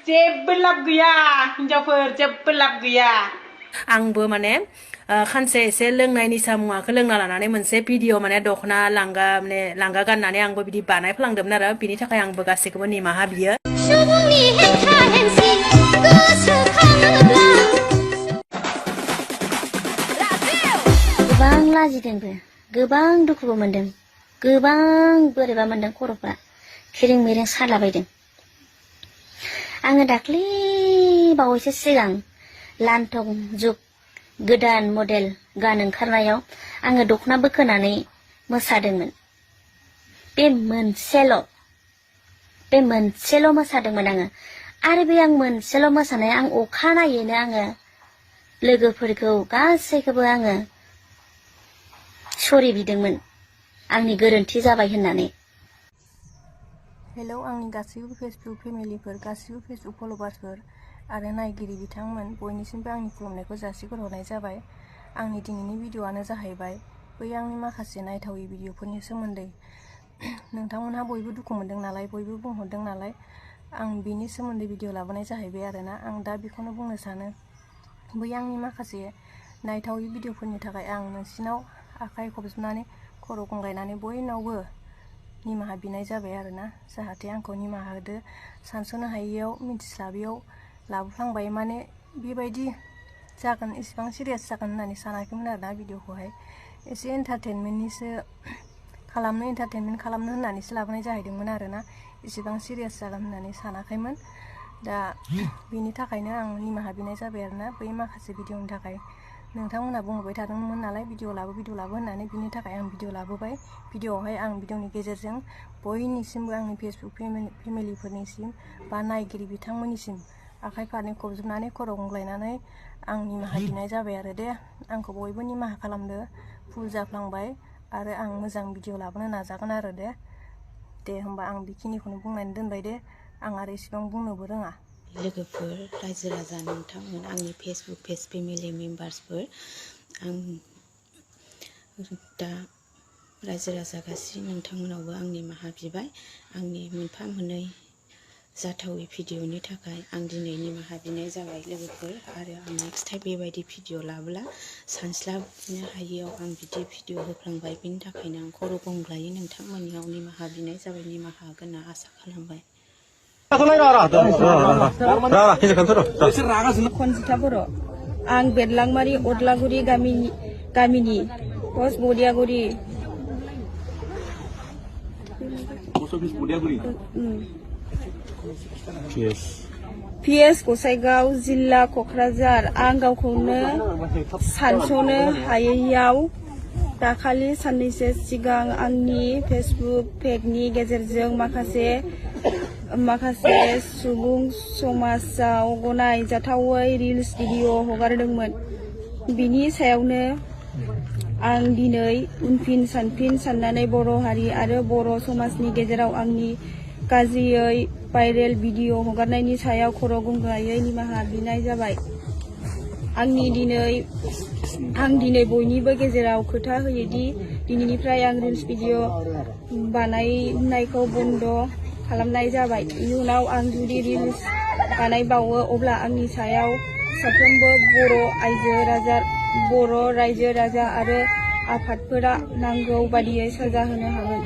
जेबो लाब गैया हिनजावफोर जेबो लाब गैया आंबो माने खानसे एसे लोंनाय निसा मुवाखौ लोंना लानानै मोनसे भिडिअ माने दखना लांगा गाननानै आंबो बिदि बानायफ्लांदोंमोन आरो बिनि थाखाय आंबो गासैखौबो निमाहा बियो गोबां लाजिदोंबो गोबां दुखुबो मोनदों गोबां बोरैबा मोनदों खर'फ्रा खेरें मेरें सालाबायदों आङो दाख्लै बावैसो सिगां लान्थं जुग गोदान मडेल गान ओंखारनायाव आङो दखना बोखोनानै मोसादोंमोन बे मोनसेल' मोसादोंमोन आङो आरो बे आं मोनसेल' मोसानाय आं अखानायैनो आङो लोगोफोरखौ गासैखौबो आङो सरि बिदोंमोन आंनि गोरोन्थि जाबाय होननानै हेलौ आंनि गासैबो फेसबुक फेमिलिफोर गासैबो फेसबुक फलोवार्सफोर आरो नायगिरि बिथांमोन बयनिसिमबो आंनि खुलुमनायखौ जासिहरनाय जाबाय आंनि दिनैनि भिडिअआनो जाहैबाय बै आंनि माखासे नायथावै भिडिअफोरनि सोमोन्दै नोंथांमोनहा बयबो दुखु मोनदों नालाय बयबो बुंहरदों नालाय आं बिनि सोमोन्दै भिडिअ लाबोनाय जाहैबाय आरोना आं दा बेखौनो बुंनो सानो बै आंनि माखासे नायथावै भिडिअफोरनि थाखाय आं नोंसिनाव आखाइ खबजबनानै खर' गंग्लायनानै बयनावबो निमाहा बिनाय जाबाय आरोना जाहाथे आंखौ निमाहा होदो सानस'नो हायैयाव मिथिस्लाबैयाव लाबोफ्लांबाय माने बेबायदि जागोन इसेबां सिरियास जागोन होननानै सानाखैमोन आरोना भिडिअखौहाय एसे एन्टारटेनमेन्ट खालामनो होननानैसो लाबोनाय जाहैदोंमोन आरोना इसेबां सिरियास जागोन होननानै सानाखैमोन दा बिनि थाखायनो आं निमाहा बिनाय जाबाय आरोना बै माखासे भिडिअनि थाखाय नोंथांमोनहा बुंहरबाय थादोंमोन नालाय भिडिअ लाबो होननानै बिनि थाखाय आं भिडिअ लाबोबाय भिडिअआवहाय आं भिडिअनि गेजेरजों बयनिसिमबो आंनि फेसबुक फेमिलिफोरनिसिम बा नायगिरि बिथांमोननिसिम आखाइ फारनै खबजबनानै खर' गंग्लायनानै आं निमाहा बिनाय जाबाय आरो दे आंखौ बयबो निमाहा खालामदो भुल जाफ्लांबाय आरो आं मोजां भिडिअ लाबोनो नाजागोन आरो दे होमबा आं बेखिनिखौनो बुंनानै दोनबाय दे आं आरो इसेबां बुंनोबो रोङा लोगोफोर रायजो राजा नोंथांमोन आंनि फेसबुक पेज फेमिलि मेम्बार्सफोर आं दा रायजो राजा गासै नोंथांमोनावबो आं निमाहा बिबाय आंनि मोनफा मोननै जाथावै भिडिअनि थाखाय आं दिनै निमाहा बिनाय जाबाय लोगोफोर आरो आं नेक्स्ट टाइम बेबायदि भिडिअ लाबोला सानस्लाबनो हायैयाव आं बिदि भिडिअ होफ्लांबाय बिनि थाखायनो आं खर' गंग्लायै नोंथांमोननियाव निमाहा बिनाय जाबाय निमाहा होगोन होनना आसा खालामबाय खनजिथा बर' आं बेरलांमारि अदलागुरि गामिनि पस्ट बदियागुरि PS गसाइगाव जिल्ला क'क्राझार आं गावखौनो सानस'नो हायैयाव दाखालि साननैसो सिगां आंनि फेसबुक पेजनि गेजेरजों माखासे सुबुं समाजाव गनायजाथावै रिल्स भिडिअ हगारदोंमोन बिनि सायावनो आं दिनै उनफिन सानफिन साननानै बर' हारि आरो बर' समाजनि गेजेराव आंनि गाज्रियै भाइरेल भिडिअ हगारनायनि सायाव खर' गंग्लायै निमाहा बिनाय जाबाय आं दिनै बयनिबो गेजेराव खोथा होयोदि दिनैनिफ्राय आं रिल्स भिडिअ बानायनायखौ बन्द' खालामनाय जाबाय इयुनाव आं जुदि रिल्स बानायबावो अब्ला आंनि सायाव साफ्रोमबो बर' रायजो राजा आरो आफादफोरा नांगौ बादियै साजा होनो हागोन